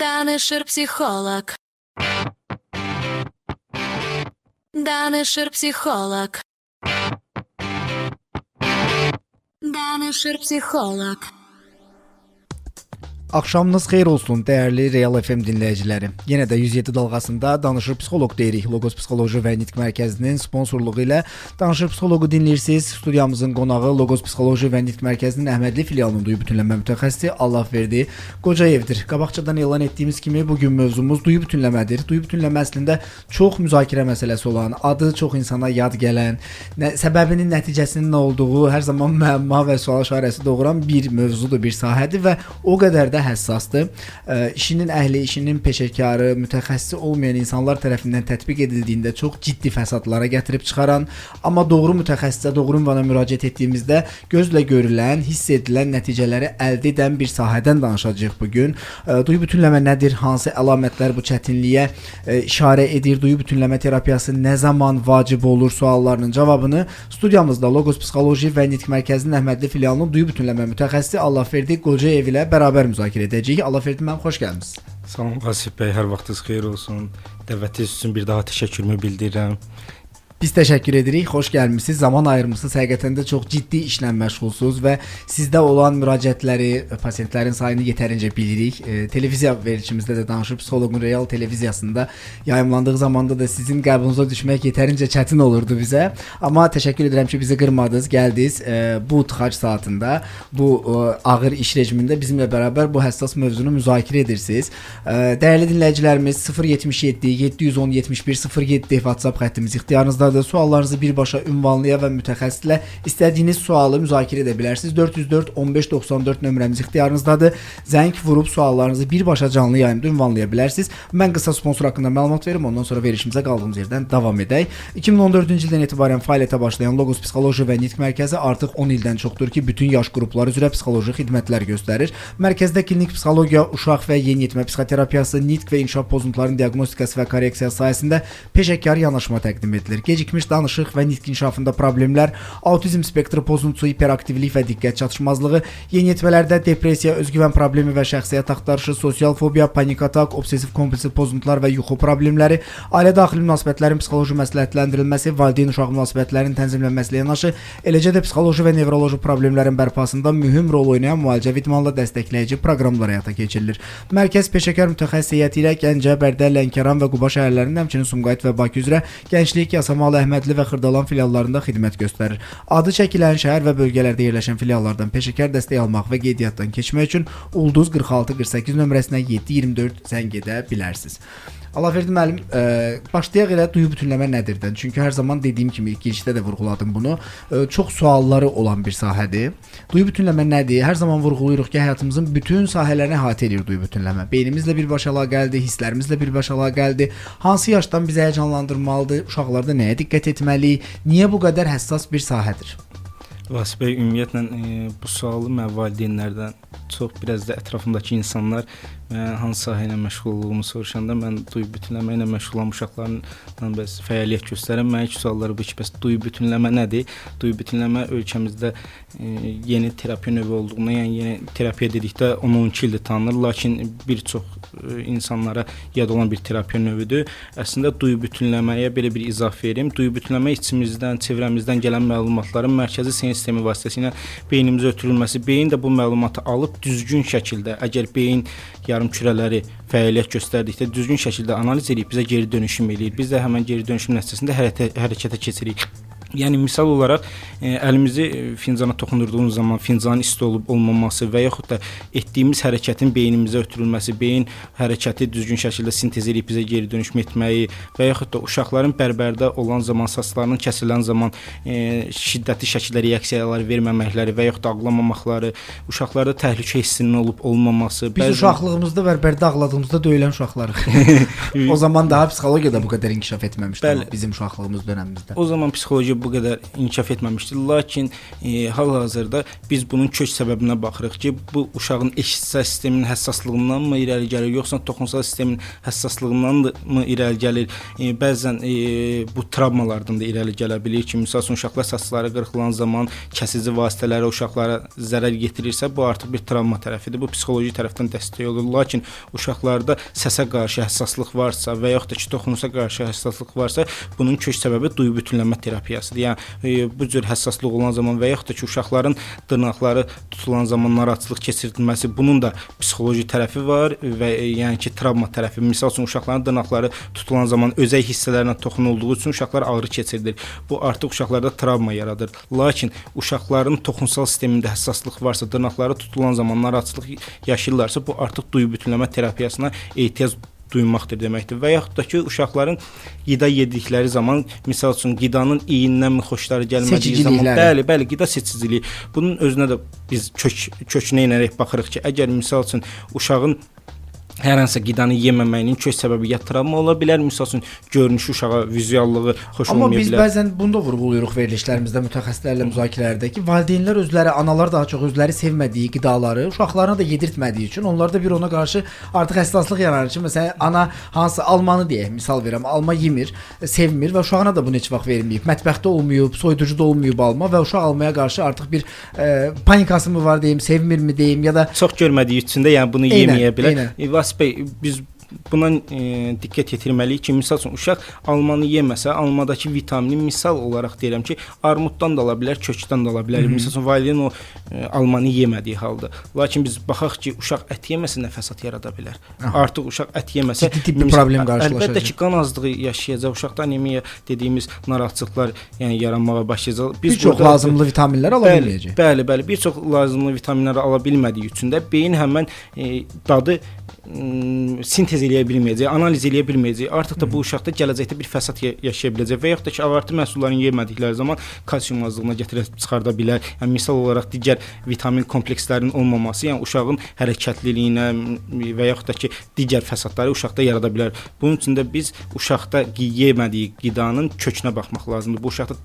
Danışır psixoloq. Danışır psixoloq. Danışır psixoloq. Axşamınız xeyir olsun dəyərli Real FM dinləyiciləri. Yenə də 107 dalğasında Danışır Psixoloq deyirik. Logos Psixoloji və Nitq Mərkəzinin sponsorluğu ilə Danışır Psixoloqu dinləyirsiniz. Studiyamızın qonağı Logos Psixoloji və Nitq Mərkəzinin Əhmədli filialının duyu bütünləmə mütəxəssisi Allahverdi Qocayevdir. Qabaqcadan elan etdiyimiz kimi bu gün mövzumuz duyu bütünləmədir. Duyu bütünləmə əslində çox müzakirə məsələsi olan, adı çox insana yad gələn, səbəbinin, nəticəsinin nə olduğu hər zaman müəmma və sual işarəsi doğuran bir mövzudur, bir sahədir və o qədər də həssasdır. İşinin əhli, işinin peşəkarı, mütəxəssisi olmayan insanlar tərəfindən tətbiq edildiyində çox ciddi fəsadlara gətirib çıxaran, amma doğru mütəxəssisə, doğru ünvana müraciət etdiyimizdə gözlə görülən, hiss edilən nəticələri əldə edən bir sahədən danışacağıq bu gün. Duyu bütünləmə nədir? Hansı əlamətlər bu çətinliyə işarə edir? Duyu bütünləmə terapiyası nə zaman vacib olur suallarının cavabını studiyamızda Logos Psixoloji və Nitq Mərkəzinin Əhmədli filialının duyu bütünləmə mütəxəssisi Allahverdi Qocayev ilə bərabər müzakirə edəcəyik. Allahverdi müəllim, xoş gəlmisiniz. Salam Vasif bəy, hər vaxtınız xeyir olsun. Dəvətiniz üçün bir daha təşəkkürümü bildirirəm. Biz təşəkkür edirik. Xoş gəlmisiniz. Zaman ayırmısınız. Həqiqətən də çox ciddi işlə məşğulsunuz və sizdə olan müraciətləri, pasientlərin sayını yetərincə bilirik. Televiziya verilişimizdə də danışıb psixoloqun real televiziyasında yayımlandığı zamanda da sizin qəbulunuza düşmək yetərincə çətin olurdu bizə. Amma təşəkkür edirəm ki, bizi qırmadınız, gəldiniz. Bu tıxac saatında, bu ağır iş rejimində bizimlə bərabər bu həssas mövzunu müzakirə edirsiniz. Dəyərli dinləyicilərimiz, 077 710 71 07 WhatsApp xəttimiz ixtiyarınızdadır. Suallarınızı birbaşa ünvanlaya və mütəxəssislə istədiyiniz sualı müzakirə edə bilərsiniz. 404 15 94 nömrəmiz ixtiyarınızdadır. Zəng vurub suallarınızı birbaşa canlı yayımda ünvanlaya bilərsiniz. Mən qısa sponsor haqqında məlumat verim, ondan sonra verilişimizə qaldığımız yerdən davam edək. 2014-cü ildən etibarən fəaliyyətə başlayan Logos Psixoloji və Nitq Mərkəzi artıq 10 ildən çoxdur ki, bütün yaş qrupları üzrə psixoloji xidmətlər göstərir. Mərkəzdə klinik psixologiya, uşaq və yeniyetmə psixoterapiyası, nitq və inkişaf pozuntularının diaqnostikası və korreksiyası sahəsində peşəkar yanaşma təqdim edilir. Gecikmiş danışıq və nitq inkişafında problemlər, autizm spektri pozuntusu, hiperaktivlik və diqqət çatışmazlığı, yeniyetmələrdə depressiya, özgüvən problemi və şəxsiyyət axtarışı, sosial fobiya, panik atak, obsessiv kompulsiv pozuntular və yuxu problemləri, ailə daxili münasibətlərin psixoloji məsləhətləndirilməsi, valideyn-uşaq münasibətlərinin tənzimlənməsi ilə yanaşı, eləcə də psixoloji və nevroloji problemlərin bərpasında mühüm rol oynayan müalicəvi idmanla dəstəkləyici proqramlar həyata keçirilir. Mərkəz peşəkar mütəxəssis heyəti ilə Gəncə, Bərdə, Lənkəran və Quba şəhərlərində, həmçinin Sumqayıt və Bakı üzrə Gənclik, Yasamal, Əhmədli və Xırdalan filiallarında xidmət göstərir. Adı çəkilən şəhər və bölgələrdə yerləşən filiallardan peşəkar dəstək almaq və qeydiyyatdan keçmək üçün ulduz 46 48 nömrəsinə 724 zəng edə bilərsiniz. Allahverdi müəllim, başlayaq elə duyu bütünləmə nədirdən? Çünki hər zaman dediyim kimi ilk girişdə də vurğuladım bunu. Çox sualları olan bir sahədir. Duyu bütünləmə nədir? Hər zaman vurğulayırıq ki, həyatımızın bütün sahələrini əhatə edir duyu bütünləmə. Beynimizlə birbaşa əlaqəlidir, hisslərimizlə birbaşa əlaqəlidir. Hansı yaşdan bizi həyəcanlandırmalıdır? Uşaqlarda nəyə diqqət etməliyik? Niyə bu qədər həssas bir sahədir? Vasif bəy, ümumiyyətlə bu sualı mən valideynlərdən çox, biraz da ətrafımdakı insanlar mən hansı sahə ilə məşğul olduğumu soruşanda mən duyu bütünləmə ilə məşğul olan uşaqlarla bəs fəaliyyət göstərən mən ilk sualları bu ki, bəs duyu bütünləmə nədir? Duyu bütünləmə ölkəmizdə yeni terapiya növü olduğuna, yəni yeni terapiya dedikdə 10-12 ildir tanınır, lakin bir çox insanlara yad olan bir terapiya növüdür. Əslində duyu bütünləməyə belə bir izah verim. Duyu bütünləmə içimizdən, çevrəmizdən gələn məlumatların mərkəzi sinir sistemi vasitəsilə beynimizə ötürülməsi, beyin də bu məlumatı alıb düzgün şəkildə, əgər beyin yarımkürələri fəaliyyət göstərdikdə düzgün şəkildə analiz edib bizə geri dönüşüm eləyir. Biz də həmən geri dönüşüm nəticəsində hərəkətə keçirik. Yəni misal olaraq əlimizi fincana toxundurduğumuz zaman fincanın isti olub olmaması və yaxud da etdiyimiz hərəkətin beynimizə ötürülməsi, beyin hərəkəti düzgün şəkildə sintez edib bizə geri dönüşüm etməyi və yaxud da uşaqların bərbərdə olan zaman saçlarının kəsilən zaman şiddətli şəkildə reaksiyalar verməməkləri və yaxud da ağlamamaqları, uşaqlarda təhlükə hissinin olub olmaması. Biz uşaqlığımızda bərbərdə ağladığımızda döyülən uşaqlarıq. O zaman daha psixologiya da bu qədər inkişaf etməmişdi bizim uşaqlığımız dönəmimizdə. O zaman psixologiya bu qədər inkişaf etməmişdi. Lakin hal-hazırda biz bunun kök səbəbinə baxırıq ki, bu uşağın eşitsəl sisteminin həssaslığından mı irəli gəlir, yoxsa toxunsal sistemin həssaslığından mı irəli gəlir? Bəzən bu travmalardan da irəli gələ bilir ki, məsəl üçün uşaqlar saçları qırxılan zaman kəsici vasitələrə uşaqlara zərər yetirirsə, bu artıq bir travma tərəfidir. Bu psixoloji tərəfdən dəstək olur. Lakin uşaqlarda səsə qarşı həssaslıq varsa və yaxud da ki, toxunuşa qarşı həssaslıq varsa, bunun kök səbəbi duyu bütünləmə terapiyasıdır. Yəni bu cür həssaslıq olan zaman və yaxud da ki, uşaqların dırnaqları tutulan zaman narahatçılıq keçirilməsi, bunun da psixoloji tərəfi var və yəni ki, travma tərəfi. Məsəl üçün uşaqların dırnaqları tutulan zaman özək hissələrinə toxunulduğu üçün uşaqlar ağrı keçirilir. Bu artıq uşaqlarda travma yaradır. Lakin uşaqların toxunsal sistemində həssaslıq varsa, dırnaqları tutulan zaman narahatçılıq yaşayırlarsa, bu artıq duyu bütünləmə terapiyasına ehtiyac duymaqdır deməkdir. Və yaxud da ki, uşaqların qida yedikləri zaman, misal üçün qidanın iyindən xoşları gəlmədiyi zaman, bəli, bəli, qida seçiciliyi. Bunun özünə də biz kökünə enərək baxırıq ki, əgər misal üçün uşağın hər hansısa qidanı yeməməyinin kök səbəbi ya travma ola bilər, misal üçün görünüşü uşağa, vizuallığı xoş Amma olmaya biz bilər. bəzən bunu da vurğulayırıq verilişlərimizdə, mütəxəssislərlə müzakirələrdə ki, valideynlər özləri, analar daha çox özləri sevmədiyi qidaları uşaqlarına da yedirtmədiyi üçün onlarda bir ona qarşı artıq həssaslıq yaranır ki, məsələn, ana hansı almanı deyək, misal verirəm, alma yemir, sevmir və uşağına da bunu heç vaxt verməyib. Mətbəxdə olmayıb, soyuducuda olmayıb alma və uşaq almaya qarşı artıq bir panikası mı var deyim, sevmirmi deyim ya da çox görmədiyi üçün də yəni bunu yeməyə bilər. Eynən. Vasif bəy, biz buna diqqət yetirməliyik ki, misal üçün uşaq almanı yeməsə, almadakı vitamini misal olaraq deyirəm ki, armuddan da ala bilər, kökdən də ala bilər. Misal üçün valideyn o almanı yemədiyi halda. Lakin biz baxaq ki, uşaq ət yeməsə nə fəsad yarada bilər. Aha. Artıq uşaq ət yeməsə ciddi tibbi problem qarşılaşacaq. Əlbəttə ki, qan azlığı yaşayacaq, uşaqda anemiya dediyimiz narahatçılıqlar yəni yaranmağa başlayacaq. Biz bir çox lazımlı vitaminlər ala bilməyəcək. Bəli, bəli, bir çox lazımlı vitaminləri ala bilmədiyi üçün də beyin həmən dadı sintez eləyə bilməyəcək, analiz eləyə bilməyəcək. Artıq da bu uşaqda gələcəkdə bir fəsad yaşaya biləcək və yaxud da ki, ağartı məhsullarını yemədikləri zaman kalsium azlığına gətirib çıxarda bilər. Yəni misal olaraq digər vitamin komplekslərinin olmaması, yəni uşağın hərəkətliliyinə və yaxud da ki, digər fəsadları uşaqda yarada bilər. Bunun üçün də biz uşaqda yemədiyi qidanın kökünə baxmaq lazımdır. Bu uşaqda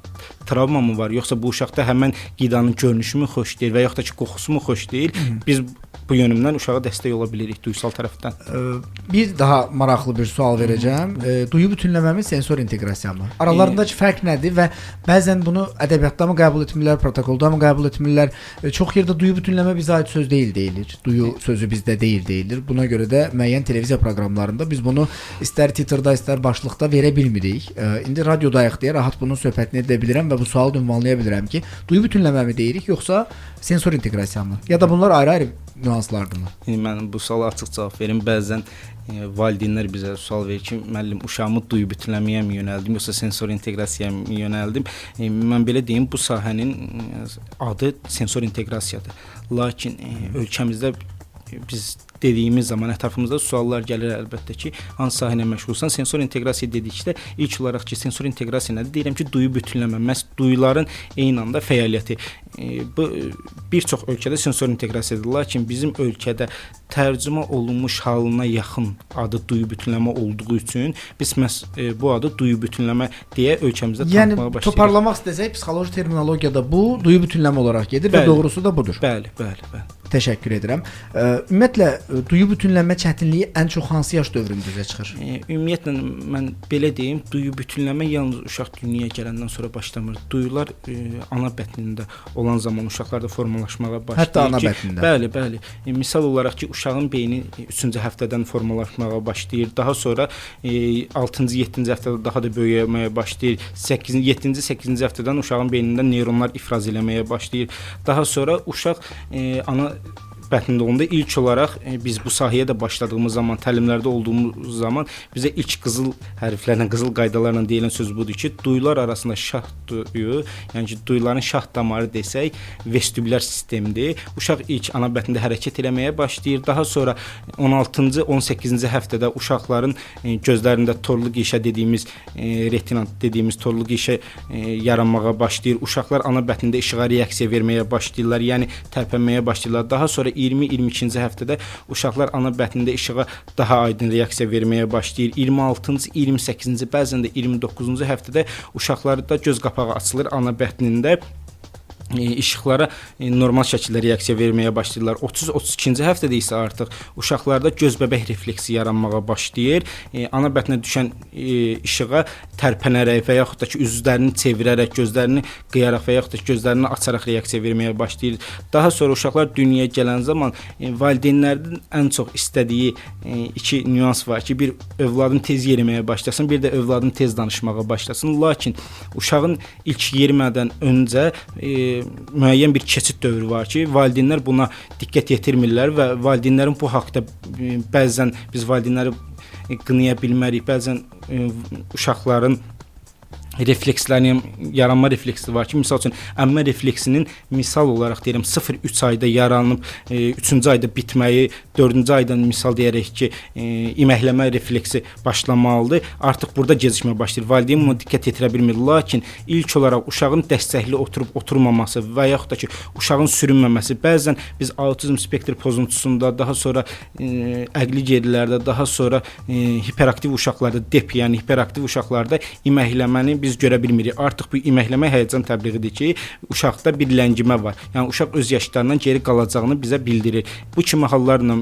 travma mı var, yoxsa bu uşaqda həmən qidanın görünüşü mü xoş deyil və yaxud da ki, qoxusu mu xoş deyil? Biz bu yönümdən uşağa dəstək ola bilirik duysal tərəfdən. Bir daha maraqlı bir sual verəcəm. Duyu bütünləməmi, sensor inteqrasiya mı? Aralarındakı fərq nədir və bəzən bunu ədəbiyyatda mı qəbul etmirlər, protokolda mı qəbul etmirlər? Çox yerdə duyu bütünləmə bizə aid söz deyil deyilir. Duyu sözü bizdə deyil deyilir. Buna görə də müəyyən televiziya proqramlarında biz bunu istər titrda, istər başlıqda verə bilmirik. İndi radiodayıq deyə rahat bunun söhbətini edə bilirəm və bu sualı ünvanlaya bilirəm ki, duyu bütünləmə mi deyirik, yoxsa sensor inteqrasiya mı? Ya da bunlar ayrı-ayrı nüanslardırmı? Yəni mən bu suala açıq cavab verim. Bəzən valideynlər bizə sual verir ki, müəllim, uşağımı duyu bütünləməyə mi yönəldim, yoxsa sensor inteqrasiyaya mı yönəldim? Mən belə deyim, bu sahənin adı sensor inteqrasiyadır. Lakin ölkəmizdə biz dediyimiz zaman ətrafımızda suallar gəlir əlbəttə ki, hansı sahə ilə məşğulsan? Sensor inteqrasiya dedikdə ilk olaraq ki, sensor inteqrasiya nədir? Deyirəm ki, duyu bütünləmə, məhz duyuların eyni anda fəaliyyəti. Bu bir çox ölkədə sensor inteqrasiyadır, lakin bizim ölkədə tərcümə olunmuş halına yaxın adı duyu bütünləmə olduğu üçün biz məhz bu adı duyu bütünləmə deyə ölkəmizdə Yəni tanıtmağa başlayırıq. toparlamaq istəsək, psixoloji terminologiyada bu duyu bütünləmə olaraq gedir Bəli. və doğrusu da budur. Bəli, bəli, bəli. Təşəkkür edirəm. Ümumiyyətlə duyu bütünlənmə çətinliyi ən çox hansı yaş dövründə üzə çıxır? Ümumiyyətlə mən belə deyim, duyu bütünləmə yalnız uşaq dünyaya gələndən sonra başlamır. Duyular ana bətnində olan zaman uşaqlarda formalaşmağa başlayır. Hətta ana ki, bətnində. Bəli, bəli. Misal olaraq ki, uşağın beyni 3-cü həftədən formalaşmağa başlayır. Daha sonra 6-cı, 7-ci həftədə daha da böyüməyə başlayır. 8-ci, 7-ci, 8-ci həftədən uşağın beynindən neyronlar ifraz eləməyə başlayır. Daha sonra uşaq ana bətnində olanda ilk olaraq biz bu sahəyə də başladığımız zaman, təlimlərdə olduğumuz zaman bizə ilk qızıl hərflərlə, qızıl qaydalarla deyilən söz budur ki, duyular arasında şah duyu, yəni ki, duyuların şah damarı desək, vestibulyar sistemdir. Uşaq ilk ana bətnində hərəkət eləməyə başlayır. Daha sonra 16-cı, 18-ci həftədə uşaqların gözlərində torlu qişə dediyimiz, retina dediyimiz torlu qişə yaranmağa başlayır. Uşaqlar ana bətnində işığa reaksiya verməyə başlayırlar, yəni tərpənməyə başlayırlar. Daha sonra 20-22-ci həftədə uşaqlar ana bətnində işığa daha aydın reaksiya verməyə başlayır. 26-cı, 28-ci, bəzən də 29-cu həftədə uşaqlarda göz qapağı açılır ana bətnində. İşıqlara normal şəkildə reaksiya verməyə başlayırlar. 30-32-ci həftədə isə artıq uşaqlarda göz bəbək refleksi yaranmağa başlayır. Ana bətnə düşən işığa tərpənərək və yaxud da ki, üzlərini çevirərək, gözlərini qıyaraq və yaxud da ki, gözlərini açaraq reaksiya verməyə başlayır. Daha sonra uşaqlar dünyaya gələn zaman valideynlərin ən çox istədiyi iki nüans var ki, bir övladım tez yeriməyə başlasın, bir də övladım tez danışmağa başlasın. Lakin uşağın ilk yerimədən öncə müəyyən bir keçid dövrü var ki, valideynlər buna diqqət yetirmirlər və valideynlərin bu haqda bəzən biz valideynləri qınaya bilmərik, bəzən uşaqların reflekslərinin yaranma refleksi var ki, misal üçün əmmə refleksinin misal olaraq deyirəm 0-3 ayda yaranıb 3-cü ayda bitməyi, 4-cü aydan misal deyərək ki, iməkləmə refleksi başlamalıdır. Artıq burada gecikmə başlayır. Valideyn buna diqqət yetirə bilmir. Lakin ilk olaraq uşağın dəstəkli oturub oturmaması və yaxud da ki, uşağın sürünməməsi. Bəzən biz autizm spektr pozuntusunda, daha sonra əqli gerilərdə, daha sonra hiperaktiv uşaqlarda, DEP, yəni hiperaktiv uşaqlarda iməkləməni biz görə bilmirik. Artıq bu iməkləmə həyəcan təbliğidir ki, uşaqda bir ləngimə var. Yəni uşaq öz yaşlarından geri qalacağını bizə bildirir. Bu kimi hallarla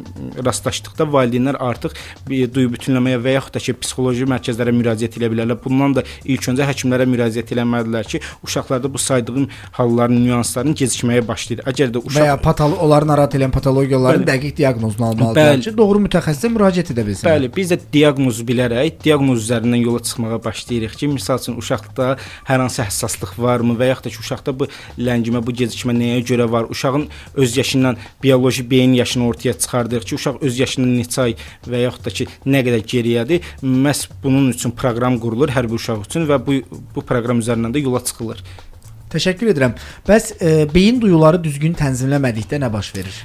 rastlaşdıqda valideynlər artıq duyu bütünləməyə və yaxud da ki, psixoloji mərkəzlərə müraciət edə bilərlər. Bundan da ilk öncə həkimlərə müraciət eləməlidirlər ki, uşaqlarda bu saydığım halların, nüansların gecikməyə başlayır. Əgər də uşaq və ya onları narahat edən patologiyaların dəqiq diaqnozunu almalıdırlar ki, doğru mütəxəssisə müraciət edə bilsinlər. Bəli, biz də diaqnozu bilərək, diaqnoz üzərindən yola çıxmağa başlayırıq ki, misal üçün uşaqda hər hansı həssaslıq varmı və yaxud da ki, uşaqda bu ləngimə, bu gecikmə nəyə görə var? Uşağın öz yaşından bioloji beyin yaşını ortaya çıxardırıq ki, uşaq öz yaşından neçə ay və yaxud da ki, nə qədər geriyədir. Məhz bunun üçün proqram qurulur hər bir uşaq üçün və bu proqram üzərindən də yola çıxılır. Təşəkkür edirəm. Bəs beyin duyuları düzgün tənzimləmədikdə nə baş verir?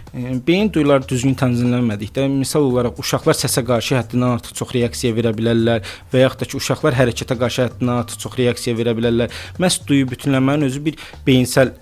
Beyin duyuları düzgün tənzimlənmədikdə, misal olaraq uşaqlar səsə qarşı həddindən artıq çox reaksiya verə bilərlər və yaxud da ki, uşaqlar hərəkətə qarşı həddindən artıq çox reaksiya verə bilərlər. Məhz duyu bütünləmənin özü bir beyinsəl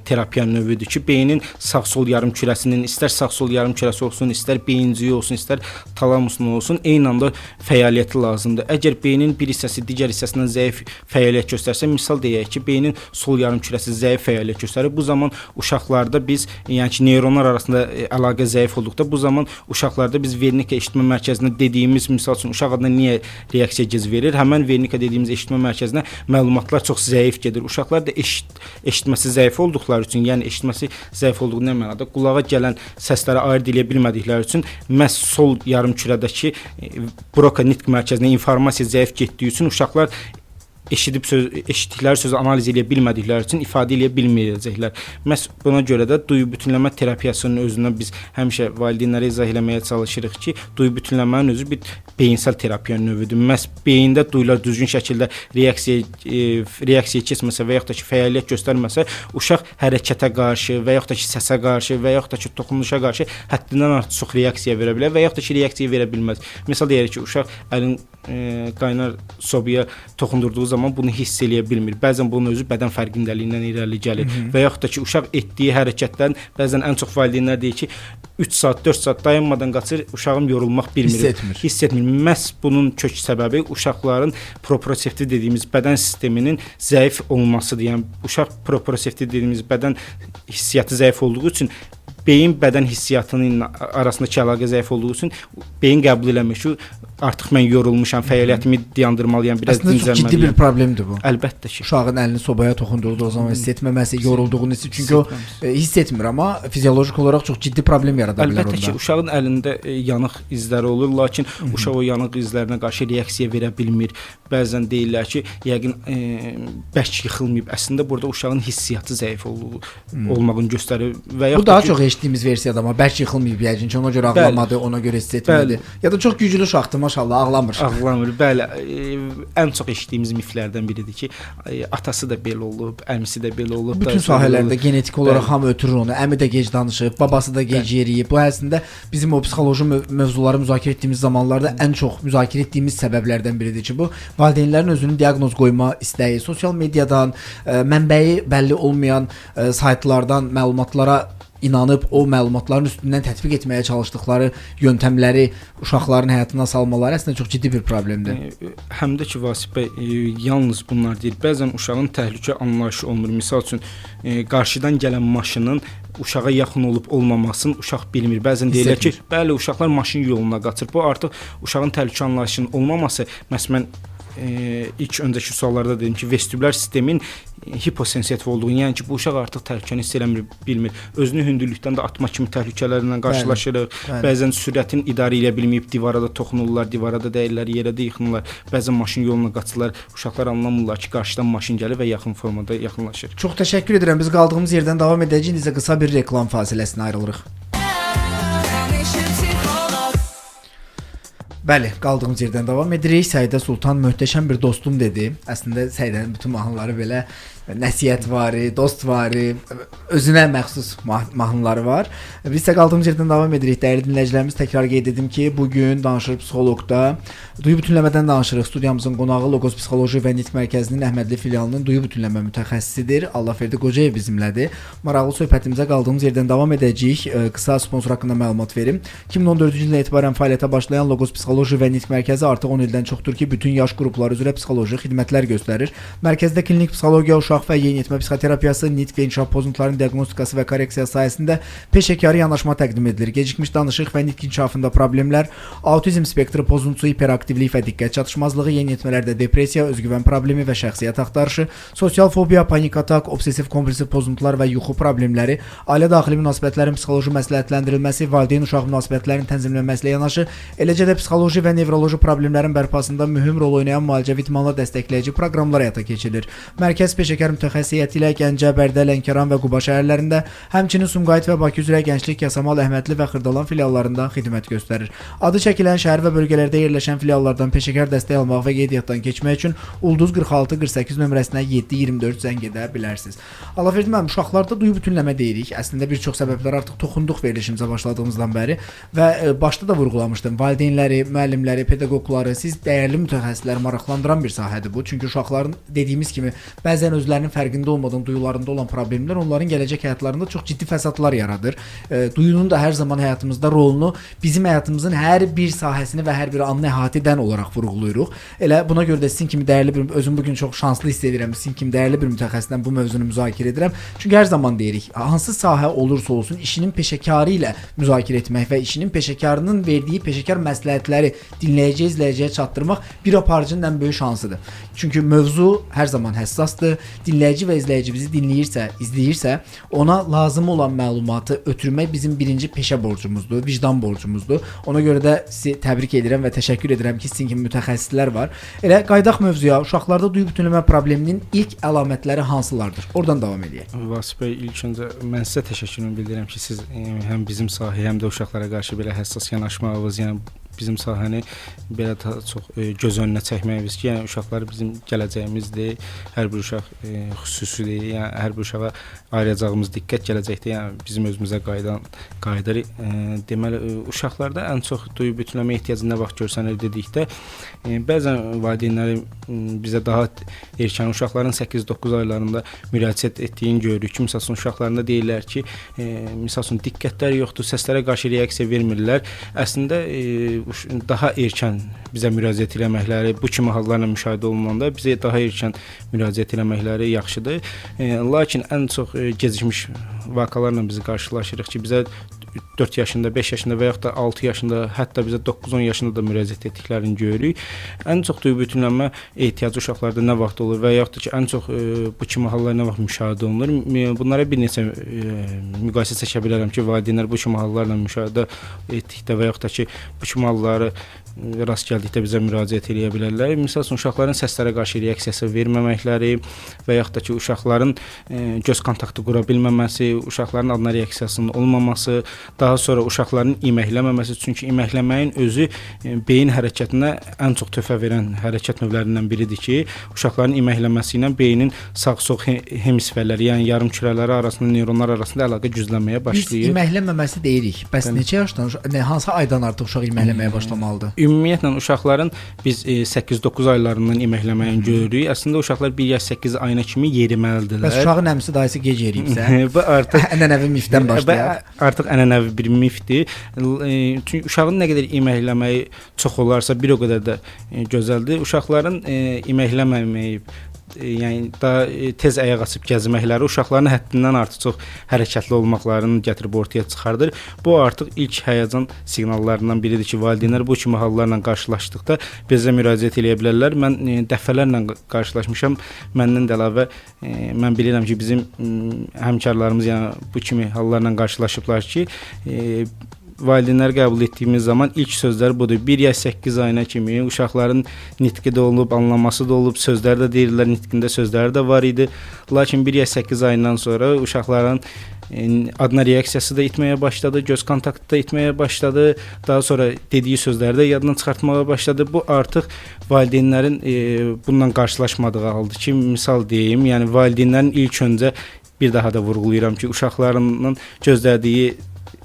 terapiya növüdür ki, beynin sağ-sol yarımkürəsinin, istər sağ-sol yarımkürəsi olsun, istər beyinciyi olsun, istər talamusun olsun, eyni anda fəaliyyəti lazımdır. Əgər beynin bir hissəsi digər hissəsindən zəif fəaliyyət göstərsə, misal deyək ki, beynin sol yarımkürəsi zəif fəaliyyət göstərir. Bu zaman uşaqlarda biz, yəni ki, neyronlar arasında əlaqə zəif olduqda, bu zaman uşaqlarda biz Wernicke eşitmə mərkəzinə dediyimiz, misal üçün uşaq adına niyə reaksiya gec verir? Həmən Wernicke dediyimiz eşitmə mərkəzinə məlumatlar çox zəif gedir. Uşaqlar da eşitməsi zəif olduqları üçün, yəni eşitməsi zəif olduğu nə mənada? Qulağa gələn səsləri ayırd eləyə bilmədikləri üçün məhz sol yarımkürədəki Broca nitq mərkəzinə informasiya zəif getdiyi üçün uşaqlar eşitdikləri sözü analiz eləyə bilmədikləri üçün ifadə eləyə bilməyəcəklər. Məhz buna görə də duyu bütünləmə terapiyasının özündən biz həmişə valideynlərə izah eləməyə çalışırıq ki, duyu bütünləmənin özü bir beyinsəl terapiya növüdür. Məhz beyində duyular düzgün şəkildə reaksiya keçməsə və yaxud da ki, fəaliyyət göstərməsə, uşaq hərəkətə qarşı və yaxud da ki, səsə qarşı və yaxud da ki, toxunuşa qarşı həddindən artıq çox reaksiya verə bilər və yaxud da ki, reaksiya verə bilməz. Misal deyək ki, uşaq əlin qaynar sobaya toxundurduğu zaman bunu hiss eləyə bilmir. Bəzən bunun özü bədən fərqindəliyindən irəli gəlir. Və yaxud da ki, uşaq etdiyi hərəkətdən bəzən ən çox valideynlər deyir ki, 3 saat, 4 saat dayanmadan qaçır, uşağım yorulmaq bilmir. Hiss etmir. Məhz bunun kök səbəbi uşaqların proprioseptiv dediyimiz bədən sisteminin zəif olmasıdır. Yəni uşaq proprioseptiv dediyimiz bədən hissiyatı zəif olduğu üçün beyin bədən hissiyatının arasındakı əlaqə zəif olduğu üçün beyin qəbul eləmir ki, artıq mən yorulmuşam, fəaliyyətimi dayandırmalıyam, biraz dincəlməliyəm. Əslində çox ciddi bir problemdir bu. Əlbəttə ki. Uşağın əlini sobaya toxundurduğu zaman hiss etməməsi, yorulduğunu hiss, çünki o hiss etmir, amma fiziolojik olaraq çox ciddi problem yarada bilər onda. Əlbəttə ki, uşağın əlində yanıq izləri olur, lakin uşaq o yanıq izlərinə qarşı reaksiya verə bilmir. Bəzən deyirlər ki, yəqin bərk yıxılmayıb. Əslində burada uşağın hissiyatı zəif olmağını göstərir və bu daha çox eşitdiyimiz versiyada, amma bərk yıxılmayıb yəqin ki, ona görə ağlamadı, ona görə hiss etmədi. Ya da çox güclü uşaqdır, maşallah, ağlamır. Ağlamır, bəli. Ən çox eşitdiyimiz miflərdən biridir ki, atası da belə olub, əmisi də belə olub. Bütün sahələrdə genetik olaraq hamı ötürür onu. Əmi də gec danışıb, babası da gec yeriyib. Bu əslində bizim o psixoloji mövzuları müzakirə etdiyimiz zamanlarda ən çox müzakirə etdiyimiz səbəblərdən biridir ki, bu valideynlərin özünün diaqnoz qoyma istəyi, sosial mediadan, mənbəyi bəlli olmayan saytlardan məlumatlara inanıb o məlumatların üstündən tətbiq etməyə çalışdıqları yöntəmləri uşaqların həyatına salmaları əslində çox ciddi bir problemdir. Həm də ki Vasif bəy, yalnız bunlar deyil. Bəzən uşağın təhlükə anlayışı olmur. Misal üçün, qarşıdan gələn maşının uşağa yaxın olub olmamasını uşaq bilmir. Bəzən deyirlər ki, bəli, uşaqlar maşın yoluna qaçır. Bu artıq uşağın təhlükə anlayışının olmaması. Məsələn, mən ilk öncəki suallarda dedim ki, vestibulyar sistemin hiposensitiv olduğunu, yəni ki, bu uşaq artıq təhlükəni hiss eləmir, bilmir. Özünü hündürlükdən də atma kimi təhlükələrlə qarşılaşırıq. Bəli. Bəzən sürətin idarə edə bilməyib divara da toxunurlar, divara da dəyirlər, yerə də yıxılırlar. Bəzən maşın yoluna qaçırlar. Uşaqlar anlamırlar ki, qarşıdan maşın gəlir və yaxın formada yaxınlaşır. Çox təşəkkür edirəm. Biz qaldığımız yerdən davam edəcəyik. İndi isə qısa bir reklam fasiləsinə ayrılırıq. Danışır psixoloq. Bəli, qaldığımız yerdən davam edirik. Səidə Sultan möhtəşəm bir dostum dedi. Əslində Səidənin bütün mahnıları belə nəsihətvari, dostvari, özünə məxsus mahnıları var. Biz isə qaldığımız yerdən davam edirik. Dəyərli dinləyicilərimiz, təkrar qeyd edim ki, bu gün Danışır Psixoloqda duyu bütünləmədən danışırıq. Studiyamızın qonağı Logos Psixoloji və Nitq Mərkəzinin Əhmədli filialının duyu bütünləmə mütəxəssisidir. Allahverdi Qocayev bizimlədir. Maraqlı söhbətimizə qaldığımız yerdən davam edəcəyik. Qısa sponsor haqqında məlumat verim. 2014-cü ildən etibarən fəaliyyətə başlayan Logos Psixoloji və Nitq Mərkəzi artıq 10 ildən çoxdur ki, bütün yaş qrupları üzrə psixoloji xidmətlər göstərir. Mərkəzdə klinik psixologiya, uşaq və yeniyetmə psixoterapiyası, nitq və inkişaf pozuntularının diaqnostikası və korreksiyası sahəsində peşəkarı yanaşma təqdim edilir. Gecikmiş danışıq və nitq inkişafında problemlər, autizm spektri pozuntusu, hiperaktivlik və diqqət çatışmazlığı, yeniyetmələrdə depressiya, özgüvən problemi və şəxsiyyət axtarışı, sosial fobiya, panik atak, obsessiv kompulsiv pozuntular və yuxu problemləri, ailə daxili münasibətlərin psixoloji məsləhətləndirilməsi, valideyn-uşaq münasibətlərinin tənzimlənməsi ilə yanaşı, eləcə də psixoloji və nevroloji problemlərin bərpasında mühüm rol oynayan müalicəvi idmanla dəstəkləyici proqramlar həyata keçirilir. Mərkəz peşəkar mütəxəssis heyəti ilə Gəncə, Bərdə, Lənkəran və Quba şəhərlərində, həmçinin Sumqayıt və Bakı üzrə Gənclik, Yasamal, Əhmədli və Xırdalan filiallarında xidmət göstərir. Adı çəkilən şəhər və bölgələrdə yerləşən filiallardan peşəkar dəstək almaq və qeydiyyatdan keçmək üçün ulduz 46 48 nömrəsinə 724 zəng edə bilərsiniz. Allahverdi müəllim, uşaqlarda duyu bütünləmə deyirik. Əslində bir çox səbəblərə artıq toxunduq verilişimizə başladığımızdan bəri və başda da vurğulamışdım. Valideynləri, müəllimləri, pedaqoqları, siz dəyərli mütəxəssisləri maraqlandıran bir sahədir bu. Çünki uşaqların dediyimiz kimi bəzən özlərinin fərqində olmadan duyularında olan problemlər onların gələcək həyatlarında çox ciddi fəsadlar yaradır. Duyunun da hər zaman həyatımızda rolunu bizim həyatımızın hər bir sahəsini və hər bir anını əhatə edən olaraq vurğulayırıq. Elə buna görə də sizin kimi dəyərli bir özüm bu gün çox şanslı hiss edirəm. Sizin kimi dəyərli bir mütəxəssislə bu mövzunu müzakirə edirəm. Çünki hər zaman deyirik, hansı sahə olursa olsun işinin peşəkarı ilə müzakirə etmək və işinin peşəkarının verdiyi peşəkar məsləhətləri dinləyiciyə, izləyiciyə çatdırmaq bir aparıcının ən böyük şansıdır. Çünki mövzu hər zaman həssasdır. Dinləyici və izləyici bizi dinləyirsə, izləyirsə, ona lazım olan məlumatı ötürmək bizim birinci peşə borcumuzdur, vicdan borcumuzdur. Ona görə də sizi təbrik edirəm və təşəkkür edirəm ki, sizin kimi mütəxəssislər var. Elə qayıdaq mövzuya. Uşaqlarda duyu bütünləmə probleminin ilk əlamətləri hansılardır? Oradan davam eləyək. Vasif bəy, ilk öncə mən sizə təşəkkürümü bildirirəm ki, siz həm bizim sahəyə, həm də uşaqlara qarşı belə həssas yanaşmağınız, yəni bizim sahəni belə çox göz önünə çəkməyiniz ki, yəni uşaqlar bizim gələcəyimizdir. Hər bir uşaq xüsusidir. Yəni hər bir uşağa ayıracağımız diqqət gələcəkdə, yəni bizim özümüzə qayıdır. Deməli uşaqlarda ən çox duyu bütünləmə ehtiyacı nə vaxt görsənir dedikdə, bəzən valideynləri bizə daha erkən uşaqların 8-9 aylarında müraciət etdiyini görürük ki, misal üçün uşaqlarında deyirlər ki, misal üçün diqqətləri yoxdur, səslərə qarşı reaksiya vermirlər. Əslində daha erkən bizə müraciət eləməkləri, bu kimi hallarla müşahidə olunanda bizə daha erkən müraciət eləməkləri yaxşıdır. Lakin ən çox gecikmiş vakalarla biz qarşılaşırıq ki, bizə 4 yaşında, 5 yaşında və yaxud da 6 yaşında, hətta bizə 9-10 yaşında da müraciət etdiklərini görürük. Ən çox duyu bütünlənmə ehtiyacı uşaqlarda nə vaxt olur və yaxud da ki, ən çox bu kimi hallar nə vaxt müşahidə olunur? Bunlara bir neçə müqayisə çəkə bilərəm ki, valideynlər bu kimi hallarla müşahidə etdikdə və yaxud da ki, bu kimi halları rast gəldikdə bizə müraciət eləyə bilərlər. Misal üçün uşaqların səslərə qarşı reaksiyası verməməkləri və yaxud da ki, uşaqların göz kontaktı qura bilməməsi, uşaqların adına reaksiyasının olmaması, daha sonra uşaqların iməkləməməsi, çünki iməkləməyin özü beyin hərəkətinə ən çox töhfə verən hərəkət növlərindən biridir ki, uşaqların iməkləməsi ilə beynin sağ-sol hemisferləri, yəni yarımkürələri arasında, neyronlar arasında əlaqə güclənməyə başlayır. Biz iməkləməməsi deyirik. Bəs neçə yaşdan, hansı aydan artıq uşaq iməkləməyə başlamalıdır? Ümumiyyətlə uşaqların biz 8-9 aylarından iməkləməyini görürük. Əslində uşaqlar 1 yaş 8 ayına kimi yeriməlidirlər. Bəs uşağın əmisi dayısı gec yeriyibsə? Bu artıq ənənəvi mifdən başlayaq. Artıq ənənəvi bir mifdir. Çünki uşağın nə qədər iməkləməyi çox olarsa, bir o qədər də gözəldir. Uşaqların iməkləməməyi, yəni da tez ayaq açıb gəzməkləri uşaqların həddindən artıq çox hərəkətli olmaqlarını gətirib ortaya çıxardır. Bu artıq ilk həyəcan siqnallarından biridir ki, valideynlər bu kimi hallarla qarşılaşdıqda bizə müraciət eləyə bilərlər. Mən dəfələrlə qarşılaşmışam. Məndən də əlavə mən bilirəm ki, bizim həmkarlarımız yəni bu kimi hallarla qarşılaşıblar ki, valideynlər qəbul etdiyimiz zaman ilk sözlər budur. 1 yaş 8 ayına kimi uşaqların nitqi də olub, anlaması da olub, sözləri də deyirlər, nitqində sözləri də var idi. Lakin 1 yaş 8 ayından sonra uşaqların adına reaksiyası da itməyə başladı, göz kontaktı da itməyə başladı, daha sonra dediyi sözləri də yadından çıxartmağa başladı. Bu artıq valideynlərin bununla qarşılaşmadığı haldır ki, misal deyim, yəni valideynlərin ilk öncə bir daha da vurğulayıram ki, uşaqlarının gözlədiyi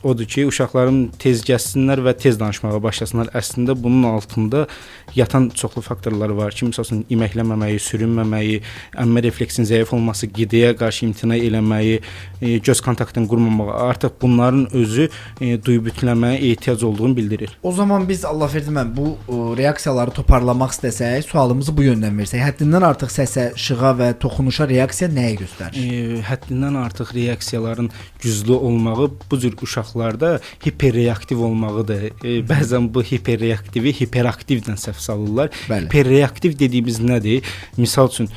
odur ki, uşaqların tez gəzsinlər və tez danışmağa başlasınlar. Əslində bunun altında yatan çoxlu faktorlar var ki, məsəl üçün iməkləməməyi, sürünməməyi, əmmə refleksinin zəif olması, qidaya qarşı imtina eləməyi, göz kontaktını qurmamağı, artıq bunların özü duyu bütünləməyə ehtiyac olduğunu bildirir. O zaman biz Allahverdi müəllim bu reaksiyaları toparlamaq istəsək, sualımızı bu yöndən versək, həddindən artıq səsə, işığa və toxunuşa reaksiya nəyə göstərir? Həddindən artıq reaksiyaların güclü olmağı bu cür uşaqlarda hiperreaktiv olmağıdır. Bəzən bu hiperreaktivi hiperaktivlə səhv salırlar. Bəli. Hiperreaktiv dediyimiz nədir? Misal üçün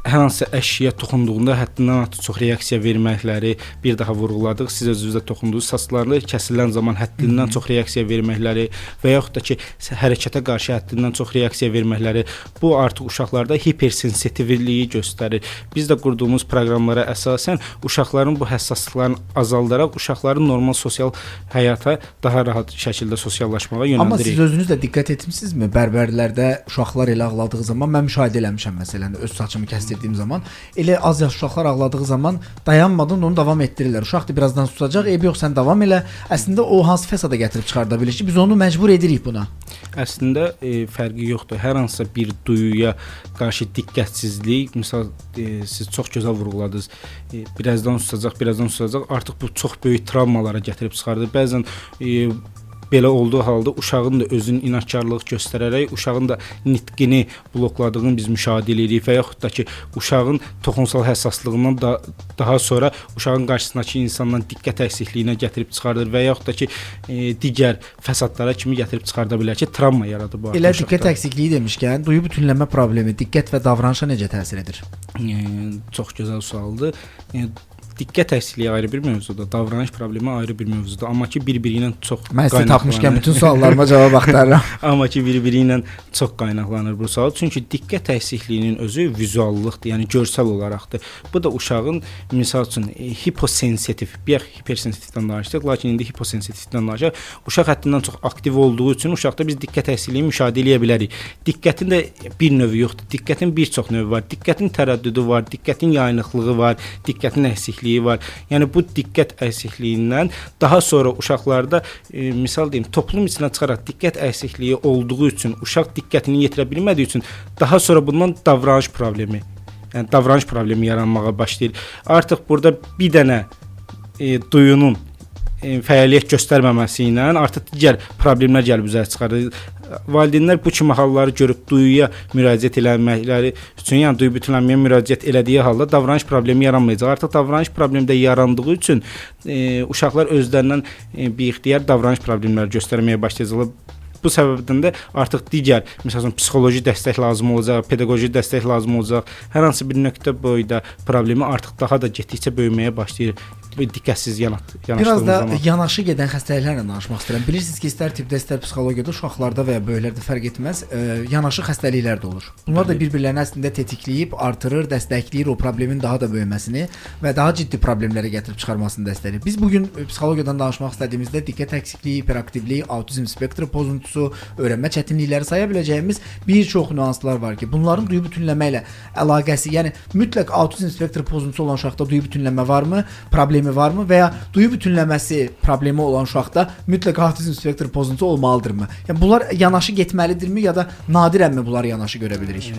hər hansı əşyaya toxunduğunda həddindən artıq çox reaksiya verməkləri, bir daha vurğuladıq. Siz özünüzə toxundunuz, saçlarını kəsilən zaman həddindən çox reaksiya verməkləri və yaxud da ki, hərəkətə qarşı həddindən çox reaksiya verməkləri, bu artıq uşaqlarda hipersensitivliyi göstərir. Biz də qurduğumuz proqramlara əsasən uşaqların bu həssaslıqlarını azaldaraq uşaqların normal sosial həyata daha rahat şəkildə sosiallaşmağa yönəldirik. Amma siz özünüz də diqqət etmisinizmi? Bərbərlərdə uşaqlar elə ağladığı zaman mən müşahidə eləmişəm, məsələn, öz saçımı kəsdirdiyim zaman elə az yaş uşaqlar ağladığı zaman dayanmadan onu davam etdirirlər. Uşaq da birazdan susacaq, eybi yox, sən davam elə. Əslində o hansı fəsada gətirib çıxarda bilir ki, biz onu məcbur edirik buna. Əslində fərqi yoxdur. Hər hansısa bir duyuya qarşı diqqətsizlik, misal siz çox gözəl vurğuladınız. Birazdan susacaq, birazdan susacaq. Artıq bu çox böyük travmalara gətirib çıxardır. Bəzən belə olduğu halda uşağın da özünün inadkarlıq göstərərək uşağın da nitqini blokladığını biz müşahidə edirik və yaxud da ki, uşağın toxunsal həssaslığından da daha sonra uşağın qarşısındakı insandan diqqət əhsikliyinə gətirib çıxardır və yaxud da ki, digər fəsadlara kimi gətirib çıxarda bilər ki, travma yaradır bu. Elə diqqət əksikliyi demişkən, duyu bütünləmə problemi diqqət və davranışa necə təsir edir? Çox gözəl sualdır. Diqqət əksikliyi ayrı bir mövzudur, davranış problemi ayrı bir mövzudur. Amma ki bir-biri ilə çox mən sizi tapmışkən bütün suallarıma cavab axtarıram. Amma ki bir-biri ilə çox qaynaqlanır bu sual. Çünki diqqət əksikliğinin özü vizuallıqdır, yəni görsəl olaraqdır. Bu da uşağın misal üçün hiposensitiv, bayaq hipersensitivdən danışdıq, lakin indi hiposensitivdən danışaq. Uşaq həddindən çox aktiv olduğu üçün uşaqda biz diqqət əksikliyi müşahidə eləyə bilərik. Diqqətin də bir növü yoxdur. Diqqətin bir çox növü var. Diqqətin tərəddüdü var, diqqətin yayınıqlığı var, diqqətin əksikliyi var. Yəni bu diqqət əksikliyindən daha sonra uşaqlarda misal deyim, toplum içinə çıxaraq diqqət əksikliyi olduğu üçün uşaq diqqətini yetirə bilmədiyi üçün daha sonra bundan davranış problemi, yəni davranış problemi yaranmağa başlayır. Artıq burada bir dənə duyunun fəaliyyət göstərməməsi ilə artıq digər problemlər gəlib üzə çıxarır. Valideynlər bu kimi halları görüb duyuya müraciət eləməkləri üçün, yəni duyu bütünlənməyə müraciət elədiyi halda davranış problemi yaranmayacaq. Artıq davranış problemi də yarandığı üçün uşaqlar özlərindən biixtiyar davranış problemləri göstərməyə başlayacaqlar. Bu səbəbdən də artıq digər, məsəl üçün, psixoloji dəstək lazım olacaq, pedaqoji dəstək lazım olacaq. Hər hansı bir nöqtə boyda problemi artıq daha da getdikcə böyüməyə başlayır. Diqqətsiz yanaşdığımız Biraz da zaman. Yanaşı gedən xəstəliklərlə danışmaq istəyirəm. Bilirsiniz ki, istər tibbdə, istər psixologiyada uşaqlarda və ya böyüklərdə fərq etməz, yanaşı xəstəliklər də olur. Bunlar da bir-birlərini əslində tetikləyib, artırır, dəstəkləyir o problemin daha da böyüməsini və daha ciddi problemlərə gətirib çıxarmasını dəstəkləyir. Biz bugün psixologiyadan danışmaq istədiyimizdə diqqət əksikliyi, hiperaktivlik, autizm spektri pozuntusu, pozuntusu, öyrənmə çətinlikləri saya biləcəyimiz bir çox nüanslar var ki, bunların duyu bütünləmə ilə əlaqəsi, yəni mütləq autizm spektr pozuntusu olan uşaqda duyu bütünləmə varmı, problemi varmı və ya duyu bütünləməsi problemi olan uşaqda mütləq autizm spektr pozuntusu olmalıdırmı? Yəni bunlar yanaşı getməlidirmi ya da nadirənmi bunları yanaşı görə bilirik?